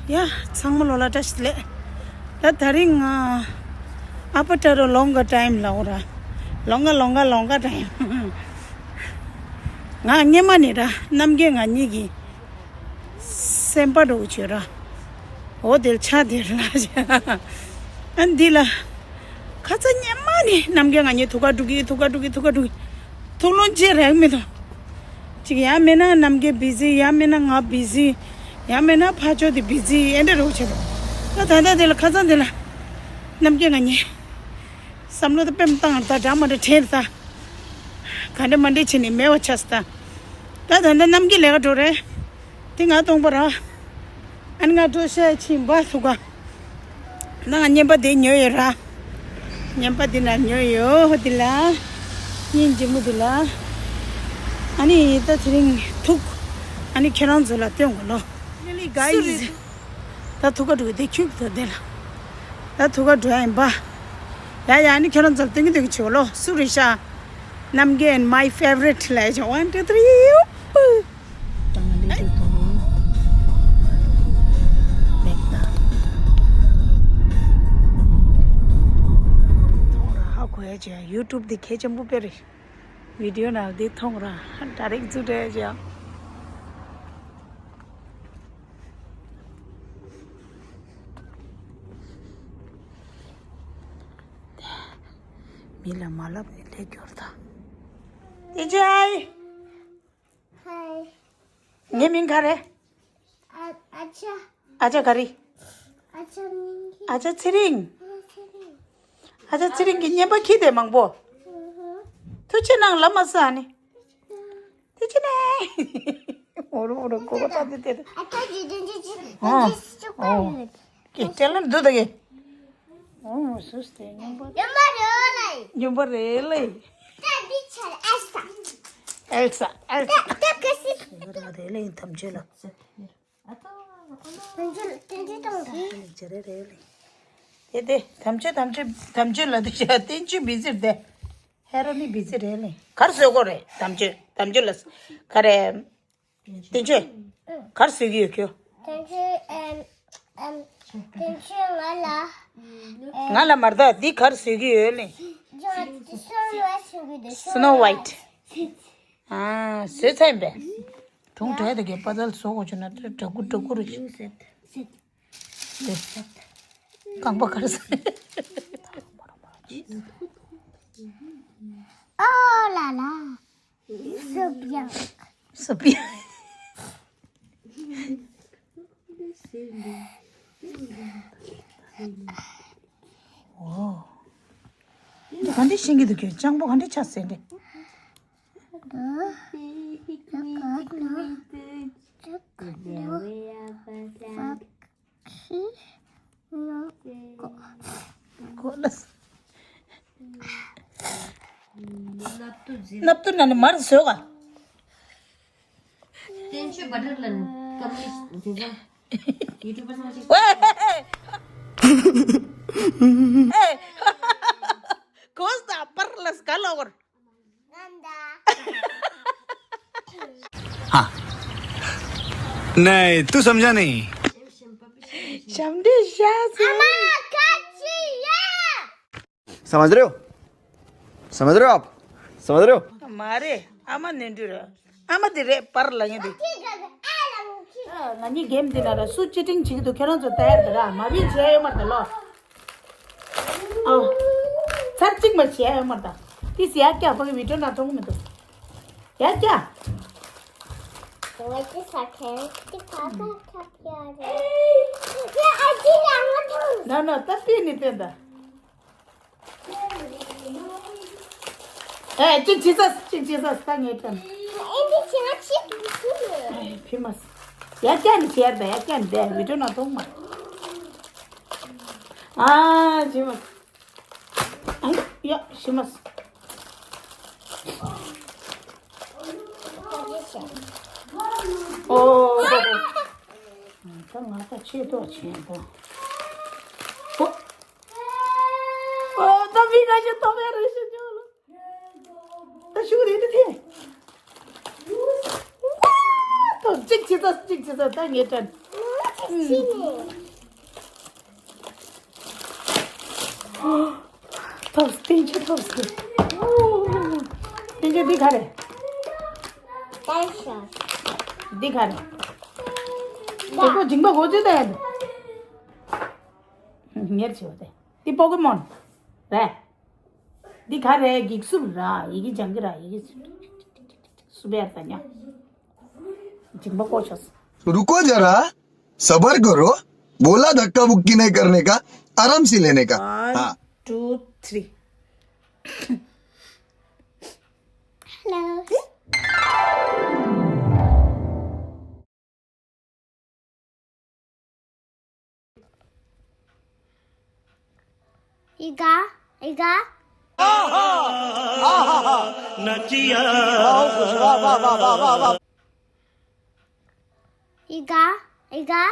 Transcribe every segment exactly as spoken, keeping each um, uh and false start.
ཡ། ཚང་མ་ལོ་ལ་བཀྲ་ཤིས་བདེ་ལེགས། ད་དེ་རིང་ང་ཨ་ཕ་ཏྲ་རོ་ལོང་ག་ཊའིམ་ལ་འོ་ར། ལོང་ག་ལོང་ག་ལོང་ག་ཊའིམ། ང་སྔན་མ་ནས་ར་རྣམ་རྒྱལ་ང་གཉིས་ཀྱི་སེམས་པ་འགྲོ་གི་བྱོས་ར། འོ་དེར་ཆ་དེར་ལ་བྱ། ཨ་འདི་ལ་ཁ་ཚ་སྔན་མ་ནས་རྣམ་རྒྱལ་ང་གཉིས་ཐུག་ག་འགྲོ་གི་ཐུག་ག་འགྲོ་གི་ཐུག་ག་འགྲོ་གི། ཐུག་ལོང་བྱེད་རེག་མི་འདུག་ཅིག་ཡང་མེད་ན་རྣམ་རྒྱལ་བི་ཟི། ཡང་མེད་ན་ང་བི་ཟི། ཡང་མེད་ན་ཕ་ཇོ་དེ་བི་ཟི་ཨེ་འདྲ་རོགས་བྱེད་པ། ད་ད་ལྟ་དེ་ལ་ཁ་སང་དེ་ལ་རྣམ་རྒྱལ་ང་གཉིས་བསམ་བློ་ད་པེམ་བཏང་ད་འདྲ་མ་འདྲ་དྲན་ད། ག་འདྲ་མ་འདྲ་བྱས་ནས་མེད་པ་ཆགས་སོང་ད། ད་ད་ལྟ་རྣམ་རྒྱལ་ལས་ཀ་འགྲོ་རེད། དེ་ང་སྟོང་པ་ར། ཨ་ནི་ང་འགྲོ་ཤ་ཕྱིན་པ་ཐུག་ག་ན་ང་རྔན་པ་དེ་ཉོས་ཡོད་ར། རྔན་པ་དེ་ན་ཉོས་ཡོད་དེ་ལ། སྙིང་རྗེ་མོ་དེ་ལ། ཨ་ནི་ད་དེ་རིང་ཐུག་ཨ་ནི་ཁྱེད་རང་ཚོ་ལ་སྟོན་དགོས་ལོ། Really guys. ད་ཐུག་ག་འགྲོ་གི་དེ་ཁྱུག་ད་དེ་ལ། ད་ཐུག་ག་འགྲོ་ཡ་ཡིན་པ། ཡ་ཡ་ཨ་ནི་ཁྱེད་རང་ཚོ་ལ་སྟོན་གི་སྟོན་གི་བྱེད་དགོས་ལོ། སུ་རེད་ཤག་རྣམ་རྒྱལ་and my favorite ལ་ཡ་བྱ། One, two, three. དང་ལེ་དུ་དུ་བེག་ད། མཐོང་ར་ཧ་གོ་ཡ་ཅི་ཡ། ཡུ་ཊུབ་འདི་གལ་ཆེན་པོ་དཔེ་རེད། བི་ཌིའོ་ནང་འདི་མཐོང་ར་ཌའི་རེག་ཛུ་རེ་ཅི་ཡ། མི་ལ་མ་ལབ་ནས་ལས་སྐྱོར་ད། ཏི་ཅའི། ཧའི། ངའི་མིང་ག་རེ། ཨ་ཨ་ཅག་ཨ་ཅག་ག་རེ། ཨ་ཅག་མིང་གི་ཨ་ཅག་ཚེ་རིང་། ཨ་ཅག་ཚེ་རིང་། ཨ་ཅག་ཚེ་རིང་གི་བརྙན་པ་ཁྱི་དེ་མང་པོ། ཐུགས་ཆེ་གནང་ལབ་མ་ས་ནི། ཐུགས་ཆེ་ནས། འོ་རོ་འོ་རོ་གོ་བ་ད་དེ་དེ། ཨ་ཅག་ཇི་ཇི་ཇི་ཇི་ཨོ། ཇི་ཇི་ཅོ་ཀ་ཡོད། ཀྱེ་ཊེ་ལེན་ཊ་འདུག་ད་གེ། ཨོ་སུས་ཏེ་ཉམས་པ། ཉམས་པ་རེད་ལེ། ཉམས་པ་རེད་ལེ། ད་འདི་ཆ་ཨེལ་ས། ཨེལ་ས་ཨེལ་ས། ད་ད་ག་སི། ཉམས་པ་རེད་ལེ་ཐམས་ཅད་ལ། ཐམས་ཅད་ཐམས་ཅད་གཏོང་དགོས། ཅི་རེད་རེད་ལེ། དེ་དེ་ཐམས་ཅད་ཐམས་ཅད་ཐམས་ཅད་ལ་དེ་བྱ་བསྟན་བཅོས་བི་ཟིར་དེ། ཧེ་རོ་ནི་བི་ཟིར་རེད་ལེ། གར་བཟོ་དགོས་རེད་ཐམས་ཅད་ཐམས་ཅད་ལ། ག་རེ། བསྟན་བཅོས། གར་བཟོས་ཀྱི་ཡོད་ཁྱོད། ཐེངས་ཤིག་ཨེམ་ཨེམ་ཐེངས་ཤིག་ང་ལ་ང་ལ་མར་ད་འདི་གར་བཟོས་ཀྱི་ཡོད་ནི། ཇོ་སི་ནོ་ཝའིཊ་བཟོས་ཀྱི་འདུག་སི་ནོ་ཝའིཊ། ཨ་བཟོས་ཚར་ཡིན་པས། གྲོང་བྲལ་དེ་གའི་པ་ཙལ་བཟོ་དགོས་བྱུང་ན་དྲ་གུ་དྲ་གུ་རུ་ཞིག་རྐང་པ་གར་ཟ། ཨོ་ལ་ལ། སུབ་ཡང་། སུབ་ཡང་། འོ། འདི་ག་འདྲ་ཤེས་ཀྱི་འདུག་ཁྱོད་སྤྱང་པོ་ག་འདྲ་ཆགས་ཟེར་འདྲ། གོ་ལ། སྣབས་ཏུ་ན་ནི་མར་བཟོས་ག་བསྟན་བཅོས་བྷ་ཊར་ལ་ཀམ་པ་ནི་དེ་ཚོ་ཡུ་ཊུབ་པར་ཚང་མ་ཅིག་ཨེ། ཨེ། གོས་དང་པར་ལ་སྐ་ལ་བར། हाँ। नहीं, तू समझा नहीं। ཞབས་འདྲེན་བཞག་ཟེར། समझ रहे हो? समझ रहे हो आप? समझ रहे हो? མ་རེད། ཨ་མ་ནོར་འཁྲུལ་རེད། ཨ་མ་དེ་རེད་པར་ལ་ཡིན་དེ། ང་གཉིས་གེམ་དེ་ན་ར་སུ་ཅི་ཊིང་བྱེད་ཀྱི་འདུག་ཁྱེད་རང་ཚོ་ལྟ་ཡ་དེ་ར་མ་བིན་བྱས་ཡོད་མ་རེད་ད་ལོ། ཨོ། ཚར་གཅིག་མ་བྱས་ཡོད་མ་རེད་ད། ཏི་སི་ཡ་ཀྱ་ཕ་གི་བི་ཌིའོ་ན་མཐོང་གི་མི་འདུག་ཡ་ཀྱ། ང་ཅི་ས་ཁན་ཏི་ཁ་ཁ་ཁ་ཁ་རེད། ཡ་ཨ་ཅི་ཡ་ང་ཐོང་། ན་ན་ད་པི་ནི་ཏན་ད། ཨེ་ཅིག་ཅི་ས་ཅིག་ཅི་ས་ས་ངེས་ཀྱང་། ཨེ་འདི་ཅི་ང་ཅི་ཅི་རེད། ཕི་མ་ས། ཡ་ཀྱ་ནི་ཅི་ཡར་ད་ཡ་ཀྱ་ནི་དེ་བི་ཌིའོ་ན་མཐོང་མ། ཨ་ཅི་མ་ས། ཨ་ཡ་ཤི་མ་ས། ཨོ། ད་ང་ད་ཆེ་ཏོ་ཆེ་ཏོ། ཨོ། ཨོ་ད་མི་ཁ་ཤས་ཏོ་བས་རེ་ཞིག་ཅོ་ལོ། ད་ཤུགས་རེ་དེ་ཐེ། ཏོ་གཅིག་ཅི་ད་གཅིག་ཅི་ད་ད་ངེས་དྲན། ཐོབ་སྟེ་ཆུ་ཐོབ་སྟེ། ཨོ། སྟེ་ཆུ་འདི་ག་རེ། ཏན་ཤོས། འདི་ག་རེ། ད། དེ་ཀོ་ཇིང་པ་གོ་ཅི་ད་ཡ། ཉེར་ཆེ་བ་དེ། འདི་པོ་ཀེ་མོན། རེད། འདི་ག་རེ་འགྱིག་སུབ་ར་ཡི་གེ་ཅང་གི་ར་ཡི་གེ་སུབ་ཡར་ད་ཉ། ཇིང་པ་ཀོ་ཆོས། रुको जरा, सबर करो। बोला धक्का बुक्की नहीं करने का, आराम से लेने का। One, हाँ। Two, three. Hello. Iga, iga. नचिया वाह, वाह, वाह। Iga, iga.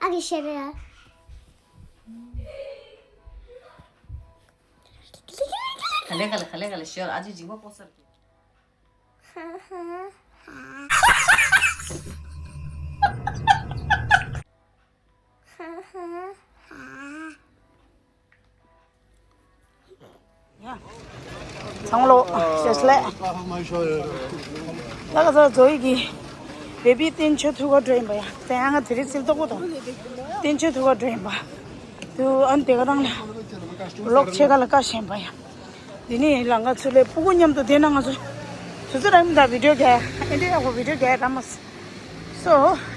Agi shere. खले खले खले खले शेर आज जिंगो Posar. ཚང་ལོ་ཤེས་ལེ། ལ་ག་ཚ་ཛོ་ཡི་གི་བེ་བི་བསྟན་ཆོས་ཐུག་ག་འགྲོ་ཡིན་པ་ཡ། དེ་ཡང་ང་དེ་རིང་སིལ་ཏོག་པོ་དང་བསྟན་ཆོས་ཐུག་ག་འགྲོ་ཡིན་པ། དུ་ཨན་དེ་ག་རང་ལ་ལོག་ཆེ་ག་ལ་ཀ་ཞེན་པ་ཡ། དེ་ནི་ལ་ང་ཚུ་ལས་སྤུ་གུ་མཉམ་དུ་དེ་ན་ང་ཚོ་དུ་ཚོ་རང་ད་བི་ཌིའོ་རྒྱག་ཨེ་འདྲ་ཡག་པོ་བི་ཌིའོ་རྒྱག་ར་མ་སོ།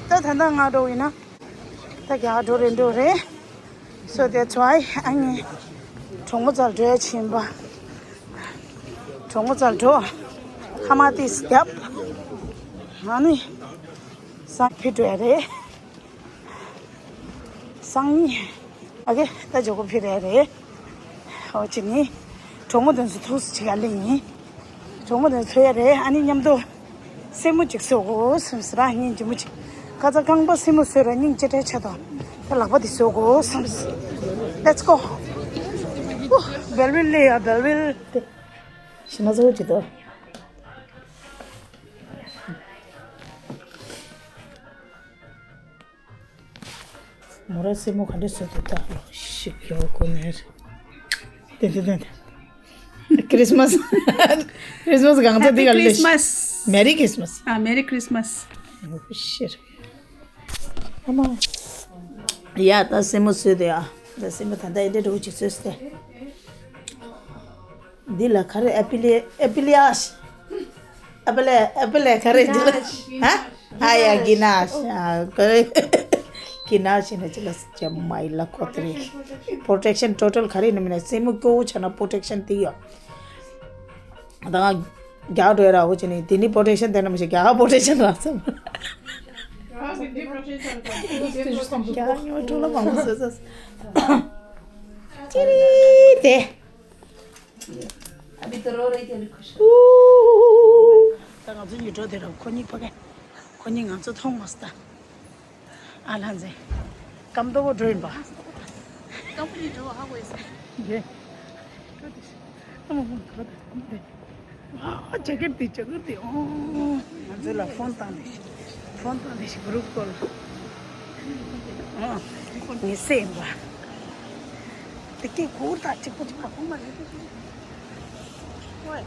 ད་ད་ད་ང་འགྲོ་ཡིན་ན། ད་རྒྱ་གར་འགྲོ་རེད་འགྲོ་རེད། So that's why ཨ་ནི་གྲོགས་མོ་རྩར་འགྲོ་ཡ་ཕྱིན་པ། གྲོགས་མོ་རྩར་འགྲོ། ཁ་མ་ཏིས་རྒྱབ། ཨ་ནི་སང་ཕི་འགྲོ་ཡ་རེད། སང་ཉིན་ཨ་ཀེ་ད་ཇོ་ཀོ་ཕི་རེད་རེད། ཨོ་ཅི་ནི་གྲོགས་མོ་དེ་ཚོ་ཐུགས་སུ་ཆེ་ག་ལེ་ཡིན། གྲོགས་མོ་དེ་ཚོ་ཡ་རེད། ཨ་ནི་མཉམ་དུ་སེན་མོ་གཅིག་བཟོ་དགོས་བསམ་སི་ར་སྙིང་རྗེ་མོ་གཅིག་ཁ་ཚ་རྐང་པ་སེན་མོ་བཟོས་ར་སྙིང་རྗེ་དྲག་ཆགས་དང་། ད་ལག་པ་དེ་བཟོ་དགོས་བསམ་སི། Let's go. ཨུ། བེལ་ཝིལ་ལེ་ཡ་བེལ་ཝིལ། ཤི་ན་བཟོ་གཅིག་ཏོ། མོ་ར་སེན་མོ་ག་འདྲ་བཟོས་འདུག་ད་ལོ་ཤིག་ཡོ་གོ་ནེར། ཏན་ཏན་ཏན་ཏན། Christmas. Christmas གང་ཚ་འདི་ག་ལེ། Happy Christmas. Merry Christmas. ཨ། Merry Christmas. ཤེར། ཨ་མ། ཡ་ད་སེན་མོ་བཟོས་ཏེ་ཡ། ད་སེན་མོ་ད་ད་ཨེ་འདྲ་འགྲོ་གི་ཅིག་བཟོས་ཏེ། འདི་ལ་ག་རེ་ཨེ་པི་ལི་ཨེ་པི་ལི་ཨ་ཤི། ཨེ་པི་ལི་ཨེ་པི་ལི་ག་རེ་འདི་ལ། ཧ། ཨ་ཡ་གི་ན་ཤ་ག་རེ། གི་ན་ཤི་ན་ཅི་ལ་ཅ་མ་ཡི་ལ་ཁོ་ཏི་རེ། Protection total ག་རེ་ནི་མིན་ན་སེན་མོ་སྐྱོ་བོ་ཆ་ན་protection དེ་ཡོད། ད་ང་རྒྱག་འགྲོ་ཡ་ར་འོ་ཅི་ནི་དེ་ནི་protection དེ་ན་མི་ཤེས་རྒྱག་protection ར་སམ། རྒྱག་ཉོ་འགྲོ་ལ་མང་པོ་བཟོས་ས། ཅི་རི་དེ། ཨ་བི་ཏོ་རོ་རེ་ཏེ་རི་ཁུ་ཤ། ད་ང་ཚོ་ཡུལ་གྲོགས་དེ་ར་ཁོ་གཉིས་ཕ་གི། ཁོ་གཉིས་ང་ཚོ་མཐོང་མ་སོང་ད། ཨ་ལྷ་མཛེས། སྐམ་མདོག་པོ་འགྲོ་ཡིན་པ། སྐམ་པོ་ཡིན་འགྲོ་བ་ཧ་གོ་ཡིན་ས། ཡེ། ཨ་མ་མ་ག་ད་འདི། ཨ་ཇེ་ཀེཊ་དེ་ཇེ་ཀེཊ་དེ་ཨོ། ང་ཚོ་ལ་ཕོན་བཏང་ནས་ཤི། ཕོན་བཏང་ནས་ཤི་གུ་རུབ་ཀོལ། ཨོ། ངས་སེམས་པ། དེ་སྐད་གུར་དང་གཅིག་པ་གཅིག་པ་གོང་མ་རེད། ཨོའི།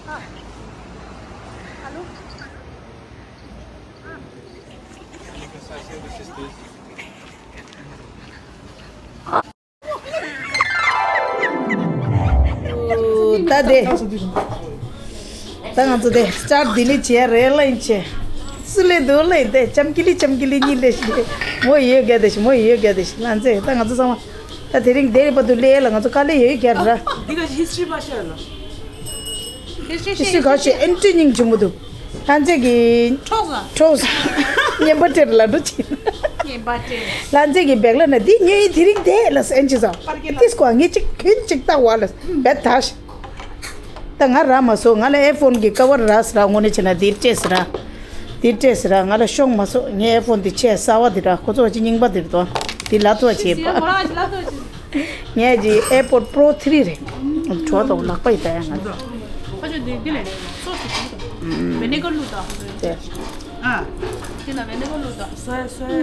ཨ། ཨ་ལོ། ཨ། ད་དེ། ད་ང་ཚོ་དེ་སི་ཊར་ལྡི་ལི་བྱས་རེད་ལ་ཡིན་བྱས། སུ་ལས་འདུག་ལ་ཡིན་ཏེ་ཅམ་ཀི་ལི་ཅམ་ཀི་ལི་གཉིས་ལས་ཤི། མོ་ཡོད་ག་དེ་ཤི་མོ་ཡོད་ག་དེ་ཤི་ལ་མཛེས། ད་ང་ཚོ་ཚང་མ་ད་དེ་རིང་དེ་རིང་བར་དུ་ལས་ལ་ང་ཚོ་དཀའ་ལས་ཡོད་ག་ར། འདི་ག་ཧི་སི་ཊི་རི་པ་ཤར་ལ། ཧི་སི་ཊི་རི་ཤར་ག་ཤི་ཨེན་ཊི་རི་སྙིང་རྗེ་མོ་འདུག་ལ་མཛེས་ཀྱི། ཁྲོག་ས། ཁྲོག་ས། བརྙན་པར་སྤྲད་ལ་འགྲོ་ཅི། བརྙན་པར་སྤྲད། ལ་མཛེས་ཀྱི་བེག་ལ་ན་འདི་ཉོས་ཡིན་དེ་རིང་དེ་ལ་སེན་ཅི་ཟ། པར་ཀེ་ལ། ཏིས་ཀོ་ངས་ཅིག་ཁྱོད་ཅིག་ལྟ་བ་ལ་བེད་ད་ཤི། ད་ང་ར་མ་སོ་ང་ལ་ཨེ་ཕོན་གྱི་ཀ་བར་ར་སི་ར་དངོས་གནས་བྱས་ན་འདིར་སྤྲད་སི་ར། འདིར་སྤྲད་སི་ར་ང་ལ་ཤོང་མ་སོ་ངའི་ཨེ་ཕོན་འདི་ཆེ་གསར་བ་འདི་ར་ཁོ་ཚོ་ཅི་རྙིང་པ་འདིར་དོ། འདི་ལ་ཐོ་བྱེད་པ། ངས་ཀྱི་ཨེར་པོཌ་པྲོ་ཐི་རི་རེད། བྲོ་དང་ལག་པ་ཡི་ད་ཡ་ང་ཚོ། ཁ་ཆེ་འདི་འདི་ལས་སོ་སི་ཁུ་དང་བི་ནེ་གར་བླུགས་དང་། དེ། ཨ། དེ་ན་མེ་ནེ་གོ་ལུ་དང་སོའི་སོའི་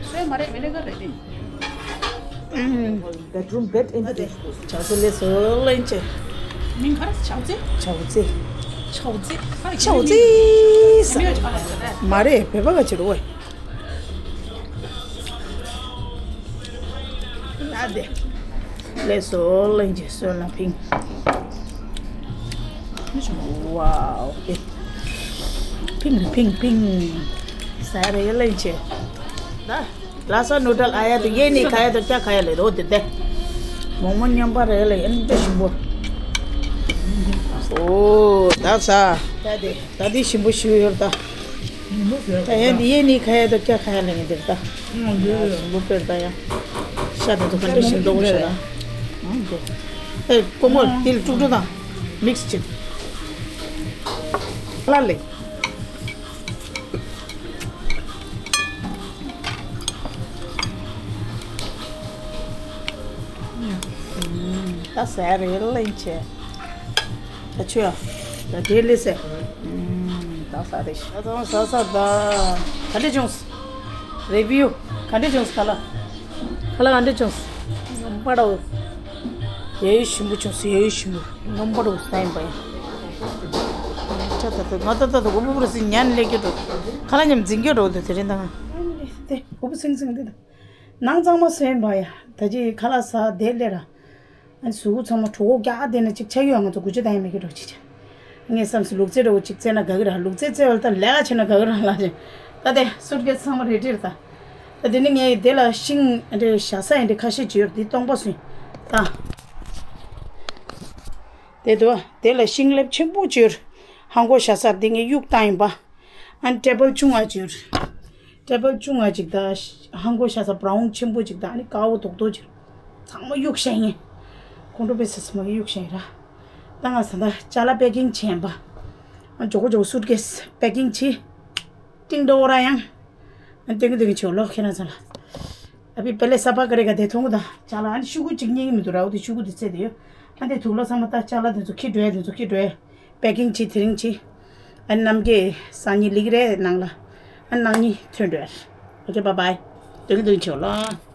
སོའི་མ་རེད། མེ་ནེ་གོ་རེད་དེ། Bedroom bed in the day. ཆའོ་ཙེ་ལེ་སོ་ལེན་ཅེ། མིང་ག་རེ། ཆའོ་ཙེ། ཆའོ་ཙེ། ཆའོ་ཙེ། ཆའོ་ཙེ། མ་རེད། བོད་པ་ག་ཅི་རུ་བས། ཨ་དེ། ལེ་སོ་ལེན་ཅེ་སོ་ལ་ཕིང་། ཝའོ། ཕིང་ཕིང་ཕིང་། ཟ་རེ་ལེན་ཅེ། ད། ལ་ས་ནུ་ཏལ་ཨ་ཡ་དུ་ཡེ་ནི་ཁ་ཡ་དུ་ཀྱ་ཁ་ཡ་ལེ་རོ་དེ་དེ། མོག་མོ་མཉམ་པ་རེ་ལེ་ཨན་ཏེ་ཞིམ་པོ། ཨོ་ད་ས། ད་དེ་ད་དེ་ཞིམ་པོ་ཞུ་ཡོད་ད། ད་ཡ་དེ་ཡེ་ནི་ཁ་ཡ་དུ་ཀྱ་ཁ་ཡ་ལེ་ངེ་དེ་ད། ཞིམ་པོ་དཔེར་ད་ཡ། ཤ་དེ་ཚོ་ག་འདྲ་ཞིམ་འདུག་ཤ་ད། ཨེ་ཀོ་མོ་ཏིལ་ཀྲུག་ཀྲུག་དང་མིག་སི་ཅིག་ལ་ལེ། ད་ཟ་རེ་ལེན་ཅེ། ད་ཆུ་ཡ། ད་དེ་ལེ་སེ། ད་ཟ་རེ་ཤི། ད་ཚང་ཟ་ས་ད། ག་འདྲ་བྱུང་། རེ་བིའུ། ག་འདྲ་བྱུང་ཁ་ལག་ཁ་ལག་ག་འདྲ་བྱུང་། ངམ་པ་རོ། ཡ་ཡུ་ཞིམ་པོ་བྱུང་སོང་། ཡ་ཡུ་ཞིམ་པོ། ངམ་པ་རོ་ས་ཡིན་པ་ཡིན། ད་ད་ད་ང་ད་ད་ད་གོ་བུ་ར་སི་ཉན་ལེ་ཀྱི་འགྲོ། ཁ་ལག་ཉམས་འཛིན་ཀྱི་འགྲོ། དེ་དེ་རིང་ད་ང་། དེ་གོ་བུ་སིང་སིང་དེ་ད། ནང་གཙང་མ་སེམས་པ་ཡ། ད་ཅི་ཁ་ལག་ཟ་དེ་ལས་ར། ཨ་ནི་གཟུགས་པོ་ཚང་མ་གྲོད་ཁོག་རྒྱགས་དེ་ནས་ཅིག་ཆགས་ཡོད། ང་ཚོ་དགུ་ཆ་དང་ཡ་མེད་ཀྱི་འགྲོ་ཅི་ཆ། ངས་བསམ་སོང་ལུག་རྫི་འདྲ་བོ་ཅིག་བཙལ་ན་དགའ་གི་ར། ལུག་རྫི་བཙལ་བ་ལ་ད་ལས་ཀ་བྱས་ན་དགའ་གི་ར་ལ་ཅི། ད་དེ་སུཊ་ཀེས་ཚང་མ་རེ་ཌི་རེད་ད། ད་དེ་ནི་ངས་དེ་ལ་ཤིང་འདྲ་བཞག་ས་ཡིན་འདྲ་ཁ་ཤས་བྱོས་དེ་སྟོང་པ་སུ་ཡིན་ད། དེ་དུ་དེ་ལ་ཤིང་ལེབ་ཆེན་པོ་བྱོས། ཧང་གོ་བཞག་ས་དེ་ངས་གཡུག་བཏང་ཡིན་པ། ཨ་ནི་ཊེ་བལ་ཆུང་ང་ཅིག་ཊེ་བལ་ཆུང་ང་ཅིག་དང་། ཧང་གོ་ཤ་ཚ་བྷ་རའུན་ཆེན་པོ་ཅིག་དང་། ཨ་ནི་དཀར་པོ་རྡོག་རྡོག་ཅིག་ཚང་མ་གཡུག་བཞག་ཡིན། ཁོང་ཁྲོ་པའི་སེ་སེ་མ་གཡུག་བཞག་ཡིན་ར། ད་ང་ས་ད་ཅ་ལག་པེ་ཀིང་བྱས་པ། ཨ་ཇོ་གོ་ཇོ་གོ་སུཊ་ཀེས་པེ་ཀིང་བྱས། ཏིང་འགྲོ་ར་ཡང་། ཨ་ཏིང་གི་ཏིང་གི་ཆོ་ལོ་ཁྱེད་རང་ཚོ་ལ། ཨ་ཕི་པེ་ལེ་ས་པ་ཀ་རེ་ག་དེ་ཐོང་གི་ད་ཅ་ལག་ཨ་ནི་ཤུ་གུ་གཅིག་རྙེད་ཀྱི་མི་འདུག་ར། འོ་དེ་ཤུ་གུ་དེ་བཙལ་དེ་ཡོད། ཨ་དེ་ཐུག་ལོ་ཚང་མ་ད་ཅ་ལག་དེ་ཚོ་ཁྱི་འགྲོ་ཡ་དེ་ཚོ་ཁྱི་འགྲོ་ཡ། པེ་ཀིང་བྱེད་དེ་རིང་བྱེད། ཨ་ནམ་གྱི་སང་ཉིན་ལིག་རེད་ནང་ལ། ཨ་ནང་ཉིན་ཐོན་འགྲོ་ཡ། ཨོ་ཀེ་བཱའི་བཱའི། དེ་གི་དེ་གི་ཆོག་ལ།